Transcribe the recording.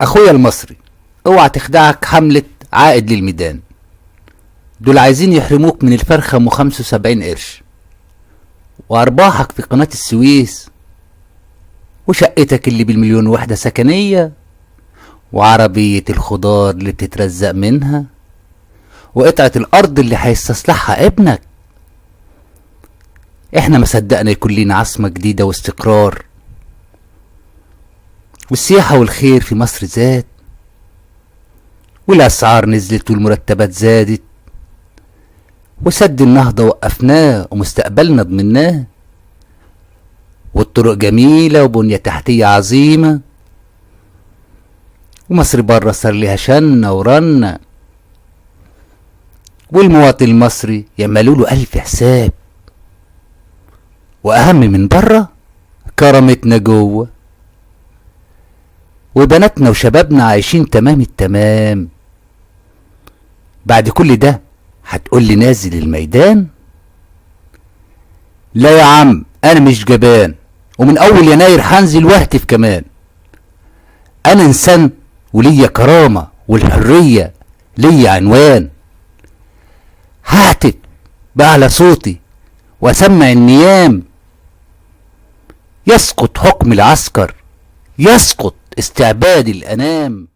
اخويا المصري، اوعى تخدعك حملة عائد للميدان. دول عايزين يحرموك من الفرخة ام 75 قرش وارباحك في قناة السويس وشقتك اللي بالمليون وحدة سكنية وعربية الخضار اللي بتترزق منها وقطعة الارض اللي هيستصلحها ابنك. احنا ما صدقنا يكون لينا عاصمة جديدة واستقرار، والسياحة والخير في مصر زاد، والأسعار نزلت والمرتبات زادت، وسد النهضة وقفناه ومستقبلنا ضمناه، والطرق جميلة وبنية تحتية عظيمة، ومصر بره صار ليها شنة ورنة، والمواطن المصري يعملوا له ألف حساب، وأهم من بره كرامتنا جوه، وبناتنا وشبابنا عايشين تمام التمام. بعد كل ده هتقول لي نازل الميدان؟ لا يا عم، انا مش جبان، ومن اول يناير هنزل واهتف كمان. انا انسان وليا كرامة، والحرية ليا عنوان. ههتف بأعلى صوتي واسمع النيام. يسقط حكم العسكر، يسقط استعباد الانام.